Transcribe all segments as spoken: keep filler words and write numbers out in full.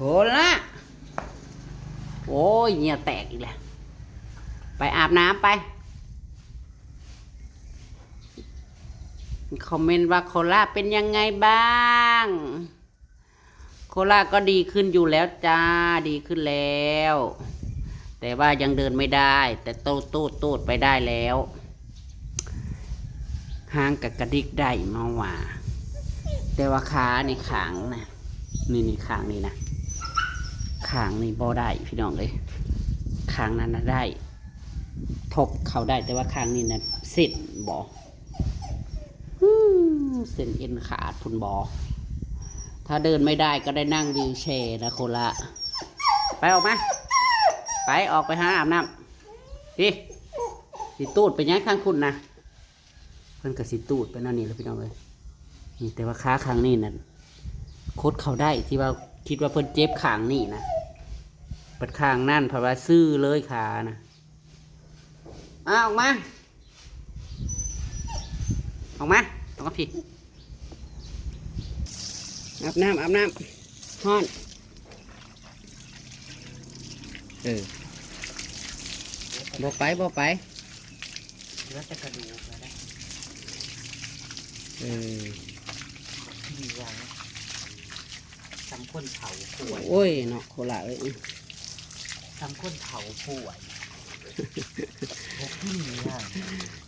โหละ โอ้ย เหงื่อแตกอีกแล้ว ไปอาบน้ำไป คอมเมนต์ว่าโคล่าเป็นยังไงบ้าง โคล่าก็ดีขึ้นอยู่แล้วจ้า ดีขึ้นแล้ว แต่ว่ายังเดินไม่ได้ แต่โตดโตดโตดไปได้แล้ว หางกะกระดิกได้มาว่า แต่ว่าขานี่ขางนะ นี่นี่ขางนี่นะขางนี่บ่ได้พี่น้องเอ้ยขางนั้นนะได้ ทบเขาได้ แต่ว่าขางนี่นะเส้นบ่อืมเส้นเอ็นขาดพุนบ่ถ้าเดินไม่ได้ก็ได้นั่งวีลแชร์นะโคละไปออกมา ไปออกไปหาอาบน้ำพี่สิตูดไปย้ายข้างคุณนะ เพิ่นก็สิตูดไปนั่นนี่แหละพี่น้องเอ้ยนี่แต่ว่าขาข้างนี่นั่นคดเขาได้ที่ว่าคิดว่าเพิ่นเจ็บข้างนี่นะบัดข้างนั่นเพราะว่าซื่อเลยขานะอ้าออกมา ออกมาออกมาพี่อาบน้ำอาบน้ำฮ้อนเออบ่ไปบ่ไป เหลือแต่กระดูกแล้วนะเออที่มีวางจำคนเผาป่วยโอ้ยเนาะโคละเอ้ยจำคนเผาป่วยบอกที่มีวาง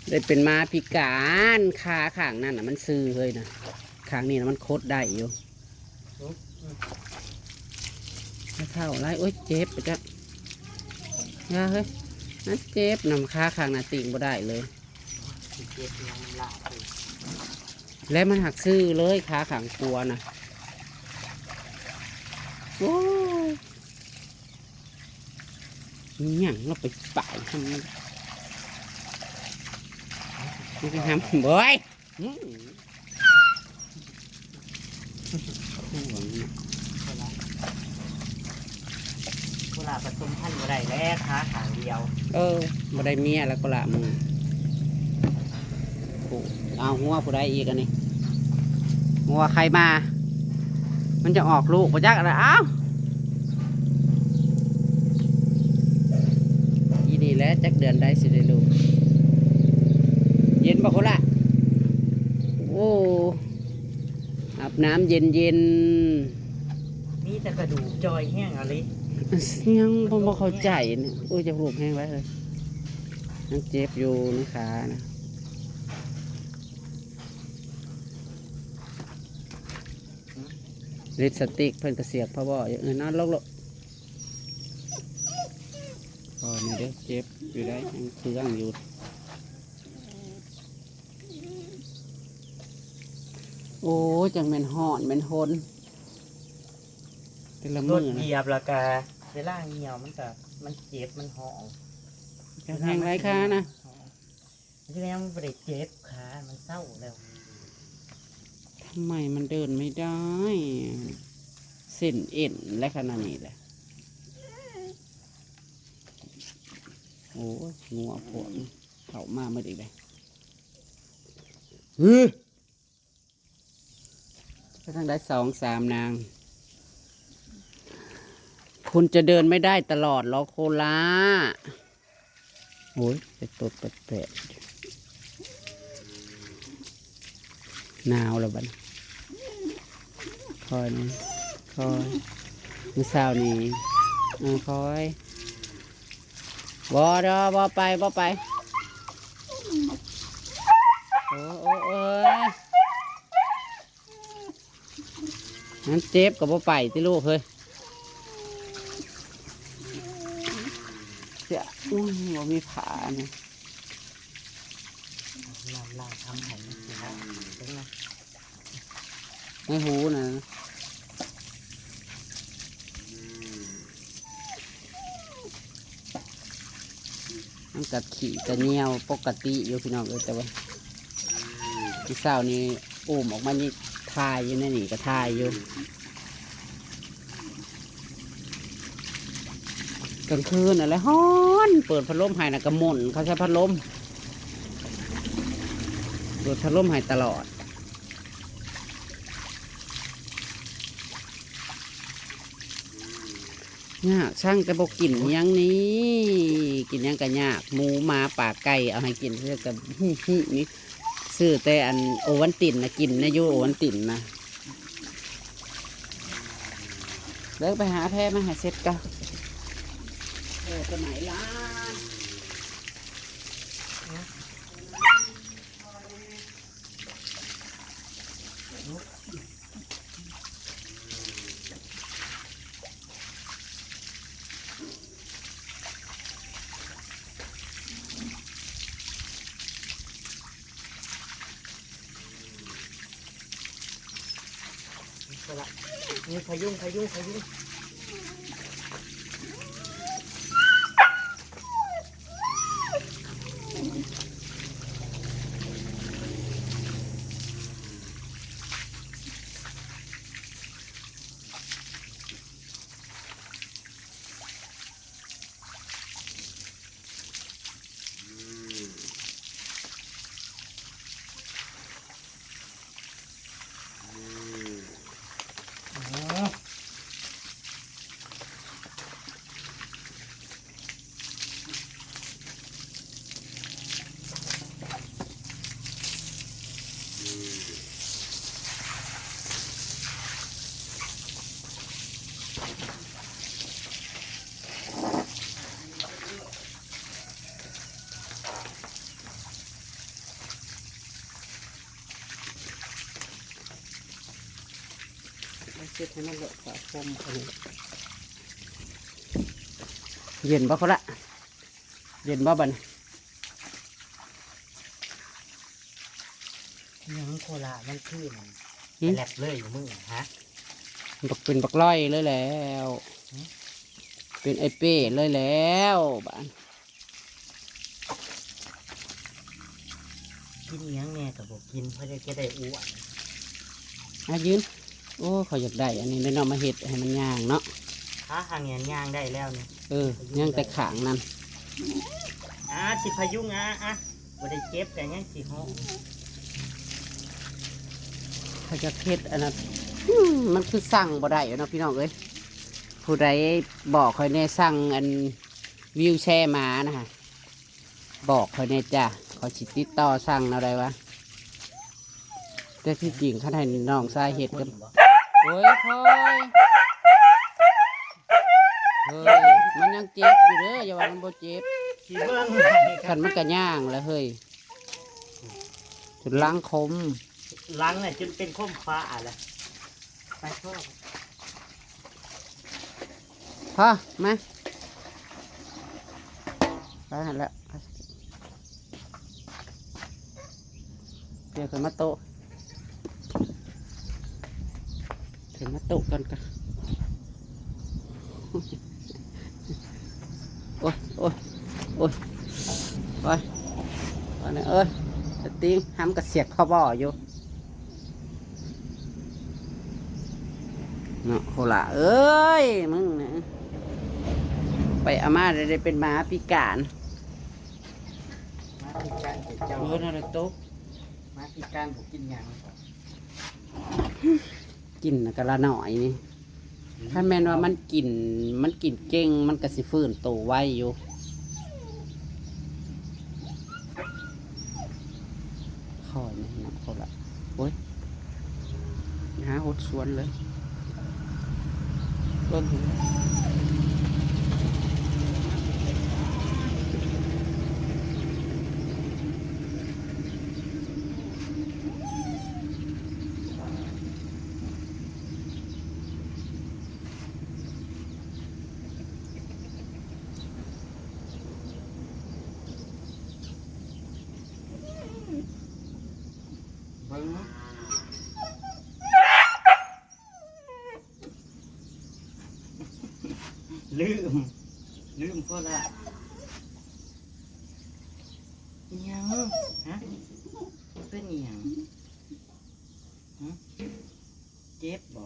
ได้เป็นมาพิการขาข้างนั่นน่ะมันซื่อเลยนะข้างนี้นะมันคดได้อยู่ ไม่เท่าไรโอ๊ยเจ็บไปจ้ะยาเฮ้ยนั่นเจ็บนำขาข้างหน้าติ่งบ่ได้เลยเจ็บยังมันลาดอยู่และมันหักซื่อเลยขาข้างขวานะโอ้ยอิหยังเราไปป่ายทำมันนี่ไปทำบ่อย อืมคู่ของนี่โคราชผสมพันธุ์บ่ได้แล้วขาข้างเดียว เออบ่ได้เมียแล้วก็ละมึงโอ้เอางัวผู้ใดอีกอันนี้งัวใครมา มันจะออกลูกบ่จักอะไรอ้าว อีนี่แหละจักเดือนได้สิได้ลูก เย็นบ่คนละ โอ้ อาบน้ำเย็นเย็น มีแต่กระดูกจอยแห้งอะไรยังบ่บ่เข้าใจเนี่ยโอ้ยจะลูกแห้งไว้เลยยังเจ็บอยู่นี่ขานะ ลิปสติกเพิ่นกระเสียกพะบ่อยู่เออนอนลงลง พอนี่เด้อเจ็บอยู่ได้ยังเคืองอยู่โอ้ยจังแม่นฮ้อนแม่นฮนแต่ละรมื้อนะถเหยียบแล้วกะเวลาเหี่ยวมันกะมันเจ็บมันฮ้องจังแฮงหลายขานะที่แล้วมันบ่ได้เจ็บขามันเศร้าแล้วทำไมมันเดินไม่ได้เส้นเอ็นและขนาดนี้แหละ โอ้ยงัวพวกนี้เข้ามาหมดอีกเลยฮือไปทางใดสองสามนาง คุณจะเดินไม่ได้ตลอดหรอโคล่าโอ้ยไปตดแปลกๆหนาวแล้วบัดนี้ คอยนี่คอยมื้อเช้านี่เออคอยบ่เด้อบ่ไปบ่ไปโอ้โอ้เอ้ยมันเจ็บก็บ่ไปติลูกเฮ้ยเสียอุ้ยบ่มีผ้านี่น้ำล้างทำให้มันสิฮะเบิ่งนะ ไม่รู้นะมันกัดขี่กระเนียวปกติอยู่พี่น้องเอ้ยแต่ว่าพี่สาวนี่อุ้มออกมานี่ถ่ายอยู่ในนี่ก็ถ่ายอยู่กลางคืนอะไรฮ้อนเปิดพัดลมให้นะกระมนเขาใช้พัดลมเปิดพัดลมให้ตลอด ยาก ช่างแต่บ่กินหยังนี่ กินหยังก็ยาก หมูหมาปลาไก่เอาให้กินเทื่อก็ นี่ ซื้อแต่อันโอวัลตินนะ กินนะอยู่โอวัลตินนะ เลิกไปหาแพรมาให้เสร็จก่อน เออ ตัวไหนล่ะ นี่พยุง พยุง พยุง เช็ดให้มันเลอะฝาโฟมอันนี้ เย็นบ่เขาละ เย็นบ่บัดนี้ ยังโคลามันคือมัน หึ แลบเลยอยู่มึงฮะ บักเป็นบักร้อยเลยแล้ว หึ เป็นไอ้เป้เลยแล้วบัด กินอิหยังแน่ก็บ่กิน เพราะจะได้อ้วน อ่ะยืน โอ้ เขาอยากได้อันนี้เนาะ มาเฮ็ดให้มันย่างเนาะ ขาข้างนี้ย่างได้แล้วนี่ เออ ย่างแต่ข้างนั่น อ่า สิพยุง อ่ะ อ่ะ บ่ได้เจ็บ แต่ยังสิฮ้อง เขาอยากเฮ็ดอันนั้น อืม มันคือสั่งบ่ได้เนาะพี่น้องเอ้ย ผู้ใดบอกข้อยแน่ สั่งอันวีลแชร์หมานะคะ บอกข้อยแน่จ้ะ ข้อยสิติดต่อสั่งเอาได้วะ แต่ที่จริงคันให้น้องชายเฮ็ดก็ โอ้ย พลอย เฮ้ย มันยังเจ็บอยู่เด้อ อย่าว่ามันบ่เจ็บ สิเบิ่ง คันมันก็ย่างแล้วเฮ้ย จนหลังคม หลังน่ะจนเป็นคมฟ้าแล้ว ไปพ่อ พ่อ มา ไปหั่นละ เดี๋ยวขึ้นมาโต๊ะ ขึ้นมาโต๊ะก่อนกะ โอ้ย โอ้ย โอ้ย โอ้ย โอ้ย เอ้ย สติง ห้ำกระเสียกเข้าบ่ออยู่ เนาะ โคล่าเอ้ย มึงนะ ไปเอามาได้เป็นหมาพิการ หมาพิการเจ้า เออ นั่นแหละตก หมาพิการบ่กินหยัง กินน่ะกะละหน่อยนี่ คันแม่นว่ามันกิน มันกินเก่ง มันกะสิฟื้นโตไวอยู่ ข้อยนี่นะ เขาละ โอ้ย หาหดสวนเลย เบิ่ง เบิ่ง ลืม ลืมโคราช อิหยัง ฮะ เป็นอิหยัง หึ เจ็บบ่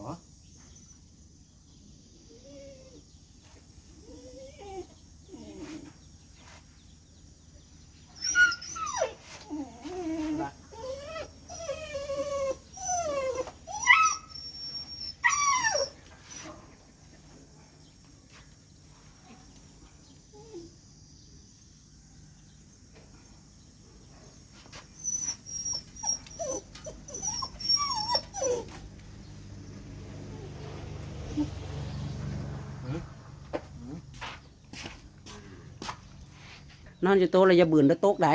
นอนอยู่โต๊ะแล้วอย่าบืนเด้อตกได้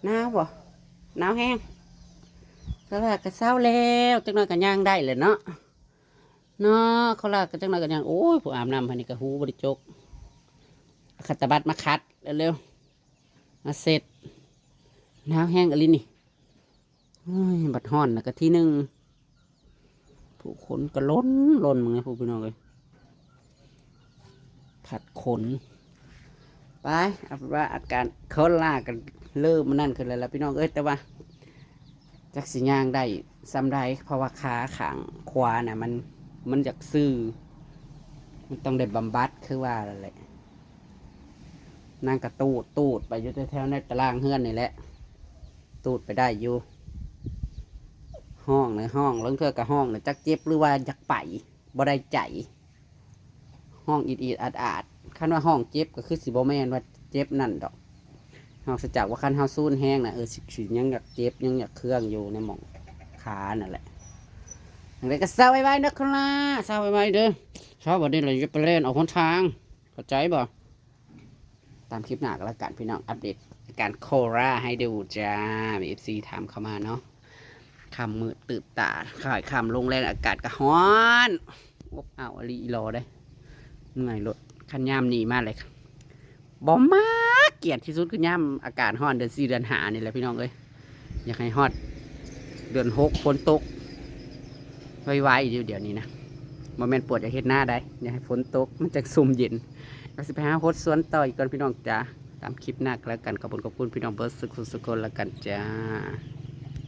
หนาวบ่ หนาวแฮง เขาลากะเซาแล้ว จักหน่อยกะย่างได้แหละเนาะ เนาะ เขาลากะจักหน่อยกะย่าง โอ้ย ผู้อาบน้ำหั่นนี่กะหูบ่ได้จก เอาขัดตะบัดมาขัดเร็วๆ มาเสร็จ หนาวแฮงอีหลีนี่ โอ้ย บัดฮ้อนนะกะทีหนึ่ง ผู้คนกะล้นล้นมึงนะพวกพี่น้องเอ้ย ผัดขน ไป เอาเป็นว่าอาการโคลากันเริ่มมันนั่นขึ้นแล้วล่ะพี่น้องเอ้ย แต่ว่าจักสิย่างได้ส่ำใด เพราะว่าขาข้างขวาน่ะมัน มันอยากซื่อ มันต้องได้บำบัดคือว่าแหละ นางกะตูดตูดไปอยู่แถวๆในตารางเฮือนนี่แหละ ตูดไปได้อยู่ ฮ้องนะ ฮ้อง ลางเทื่อกะฮ้องนะ จักเจ็บหรือว่าอยากไป บ่ได้ใจ ฮ้องอิดอิดอัดอัด คันว่าฮ้องเจ็บกะคือสิบ่แม่นว่าเจ็บนั่นดอก ฮ้องซะจากว่าคันเฮาซูนแฮงนะ เออ สิ สิยังอยากเจ็บ ยังอยากเคืองอยู่ในหม่องขานั่นแหละ จั่งใดกะเซาไวๆเด้อครับ เซาไวๆเด้อ เซาบัดนี้ล่ะจะไปแล่นออกหนทาง เข้าใจบ่ ตามคลิปหน้าก็แล้วกันพี่น้อง อัปเดตอาการโคลาให้ดูจ้า มี เอฟซี ถามเข้ามาเนาะ ค่ำมืดตื่นตา ค่ำ ค่ำลงแลงอากาศกะฮ้อน อบอ้าวอีหลีรอเด้ เมื่อยโลด คันยามนี้มาเลย บ่มัก เกลียดที่สุดคือยามอากาศฮ้อนเดือนสี่เดือนห้านี่แหละพี่น้องเอ้ย อยากให้ฮอดเดือนหกฝนตก ไวๆ เดี๋ยว เดี๋ยวนี้นะ บ่แม่นปวดอยากเฮ็ดนาได้ อยากให้ฝนตก มันจั่งซุ่มเย็น ก็สิไปหาฮดสวนต่ออีกก่อนพี่น้องจ้า ตามคลิปหน้าก็แล้วกัน ขอบคุณ ขอบคุณพี่น้องเบิดสุขสุขคนแล้วกันจ้า